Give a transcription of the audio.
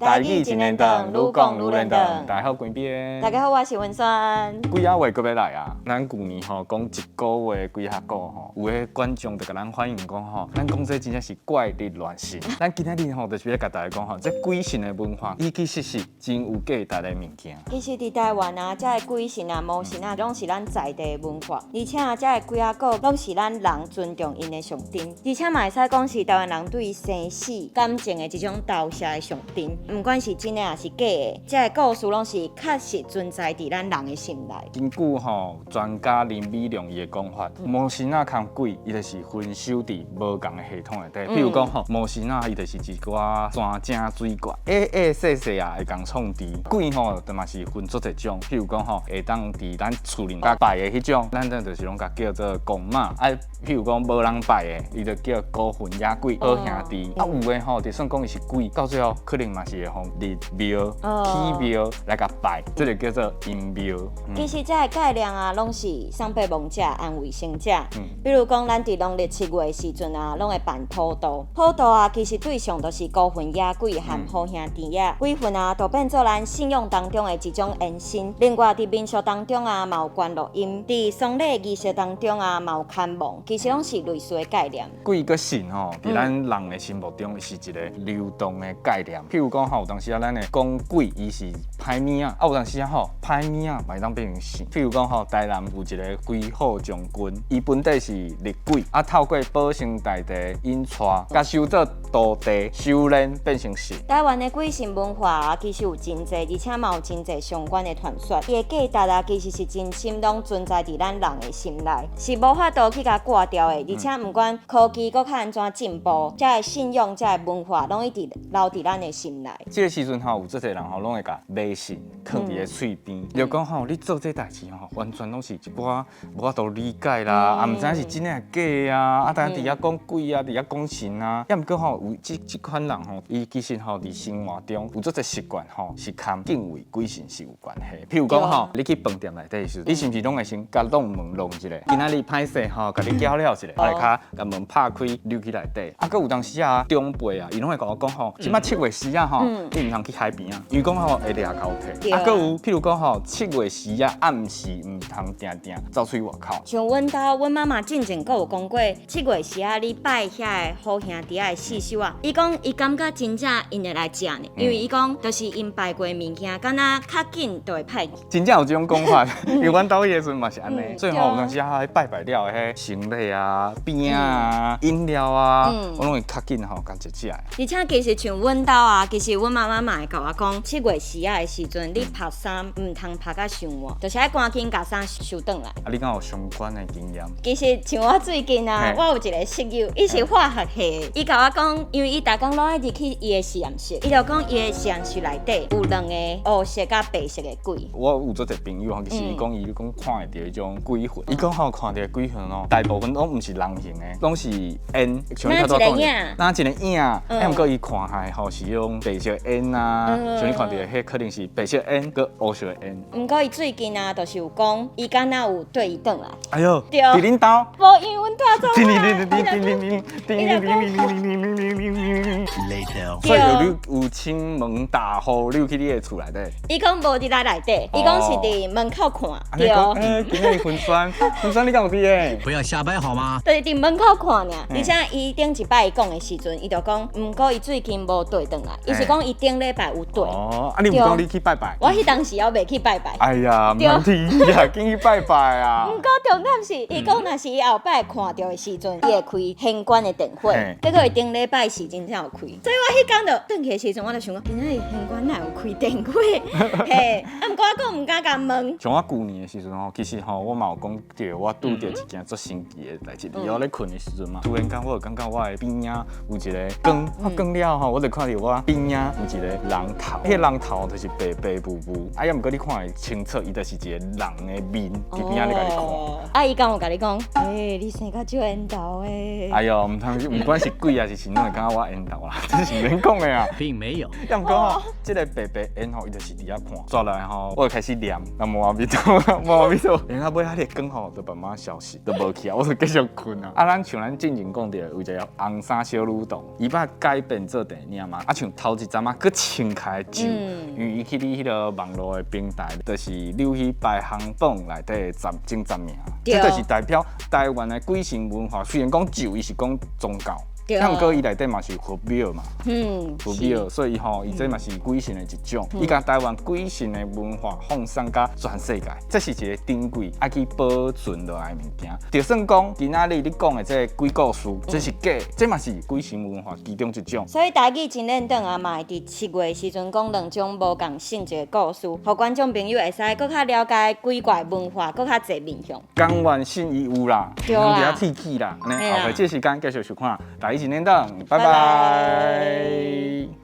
台語真連長，愈講愈連長。大家好，關邊。大家好，我是文萱。鬼仔話閣欲來啊！咱舊年吼講一個月鬼仔故吼，有的觀眾就共咱反映講吼，咱講這真正是怪力亂神。咱今仔日吼就是欲共大家講吼，這鬼神的文化，伊其實是真有價值的物件。其實佇台灣啊，這个鬼神啊、魔神啊，攏是咱在地的文化，而且啊，這个鬼仔故攏是咱人尊重𪜶的象徵，而且嘛會使講是台灣人對生死感情的一種投射的象徵。毋管是真的抑是假的，這个故事攏是確實存在佇咱人的心內。根據吼專家林美良伊的講法，魔神仔崁鬼，伊就是分收佇無仝的系統內底。譬如講吼，魔神仔伊就是一寡山精水怪，矮矮細細啊會共創治。鬼吼，就嘛是分足濟種，譬如講吼，會當佇咱厝裡共拜的彼種，咱這就是攏共叫做公媽。啊，譬如講無人拜的，伊就叫孤魂野鬼、好兄弟。啊，有的吼，就算講伊是鬼，到最後可能嘛是會予立廟、起廟來共拜，這就叫做陰廟。其實這个概念啊，攏是送予亡者安慰生者。比如講，咱佇農曆七月的時陣啊，攏會辦普渡。普渡啊，其實對象就是孤魂野鬼和好兄弟仔。鬼魂啊，就變做咱信仰當中的一種延伸。另外，佇民俗當中啊，嘛有觀落陰；佇喪禮儀式當中啊，嘛有牽亡。其實攏是類似的概念。鬼佮神吼，佇咱人的心目中是一個流動的概念。譬如講吼，有當時啊，咱會講鬼，伊是歹物仔；啊，有當時啊吼，歹物仔嘛會當變成神。譬如講吼，台南有一個龜虎將軍，伊本底是厲鬼，啊，透過保生大帝引帶，共收做徒弟修煉變成神。台灣的鬼神文化啊，其實有真濟，而且嘛有真濟相關的傳說。伊的價值啊，其實是真心攏存在佇咱人的心內，是無法度去共割掉的。而且毋管科技閣較按怎進步，這个信仰、這个文化，攏一直留佇咱的心內。這个時陣吼，有足濟人吼，攏會共迷信囥佇咧喙邊，就講吼，你做這代誌吼，完全攏是一寡無法度理解啦，啊，毋知影是真的抑假的啊，啊，但佇遐講鬼啊，佇遐講神啊，抑毋過吼，有這款人吼，伊其實吼佇生活中有足濟習慣吼，是佮敬畏鬼神是有關係。譬如講吼，你去飯店內底的時陣，你是毋是攏會先共擋門弄一下？今仔日歹勢吼，共你攪了一下，啊，來較共門拍開入去內底。啊，閣有當時啊，長輩啊，伊攏會共我講吼，這擺七月時啊吼，你毋通去海邊啊，因為講吼會掠交替。啊，閣有譬如講吼，七月時啊，暗時毋通定定走出去外口。像阮兜，阮媽媽進前閣有講過，七月時啊，你拜遐个好兄弟仔的四守啊，伊講伊感覺真正𪜶會來食呢，因為伊講就是𪜶拜過的物件，敢若較緊就會歹去。真正有這種講法，因為阮兜彼個時陣嘛是按呢，所以吼有當時啊，拜拜了的彼行李啊、餅啊、飲料啊，我攏會較緊吼，共食食的。而且其實像阮兜啊，其實阮媽媽嘛會共我講，七月時仔的時陣，你曝衫毋通曝甲傷晏，就是愛趕緊共衫收轉來。啊，你敢有相關的經驗？其實像我最近啊，我有一個室友，伊是化學系的，伊共我講，因為伊逐工攏愛入去伊的實驗室，伊就講伊的實驗室內底有兩个烏色佮白色的鬼。我有足濟朋友吼，其實伊講伊講看會著彼種鬼魂，伊講吼看著鬼魂哦，大部分攏毋是人形的，攏是煙，像你頭拄講的，若一個影，啊，毋過伊看下吼是彼種白色煙啊，像你看著彼可能是白色煙閣烏色煙。毋過伊最近啊，就是有講，伊敢若有綴伊轉來。哎喲，佇恁兜？無，因為阮蹛做伙。叮叮叮叮叮叮叮叮叮叮叮叮叮。所以有你有親門大戶入去你的厝內底。伊講無佇來內底，伊講是佇門口看。對。欸，今仔日雲酸，雲酸你敢有佇咧？不要瞎掰好嗎？就是佇門口看爾，而且伊頂一擺伊講的時陣，伊就講，毋過伊最近無綴轉來，伊是講伊頂禮拜有綴。哦，啊你毋講你去拜拜？我彼當時猶未去拜拜。哎呀，毋通提啊，緊去拜拜啊！毋過重點是，伊講若是伊後擺看著的時陣，伊會開玄關的電火，結果伊頂禮拜是真正有開，所以我彼工就轉去的時陣，我就想講，今仔日玄關哪有開電火？嘿，啊毋過我閣毋敢共問。像我舊年的時陣吼，其實吼我嘛有講著，我拄著一件足神奇的代誌。佇我咧睏的時陣嘛，突然間我就感覺我的邊仔有一個光，發光了後，我就看著我邊仔有一個人頭，彼個人頭就是白白霧霧，啊，抑毋過你看會清楚，伊就是一個人的面佇邊仔咧共你看。啊，伊敢有共你講？欸，你生較足緣投的。哎喲，毋通，毋管是鬼抑是神，攏會感覺我緣投啦，這是免講的啊。並沒有。抑毋過吼，這個白白煙吼，伊就是佇遐看，煞來吼，我就開始念南無阿彌陀佛，南無阿彌陀佛，然後尾仔彼個光吼，就慢慢消失，就無去啊，我就繼續睏啊。啊，咱像咱進前講著有一個紅衫小女童，伊捌改變做電影嘛？啊，像頭一陣仔閣穿開咒，因為伊去你彼个網路的平台，就是你去排行榜內底十前十名，這就是代表台灣的鬼神文化。雖然講咒伊是講宗教。毋過伊內底嘛是佛廟嘛，佛廟，所以吼，伊這嘛是鬼神的一種。伊共台灣鬼神的文化放送甲全世界，這是一個珍貴愛去保存落來的物件。就算講今仔日你講的這個鬼故事，這是假，這嘛是鬼神文化其中一種。所以台語真練轉啊，嘛會佇7月時陣講兩種無仝性質的故事，予觀眾朋友會使閣較了解鬼怪文化，閣較濟面向。甘願信伊有啦，毋通佇遐鐵齒啦。按呢，後尾這時間繼續收看。台語真練轉，拜拜。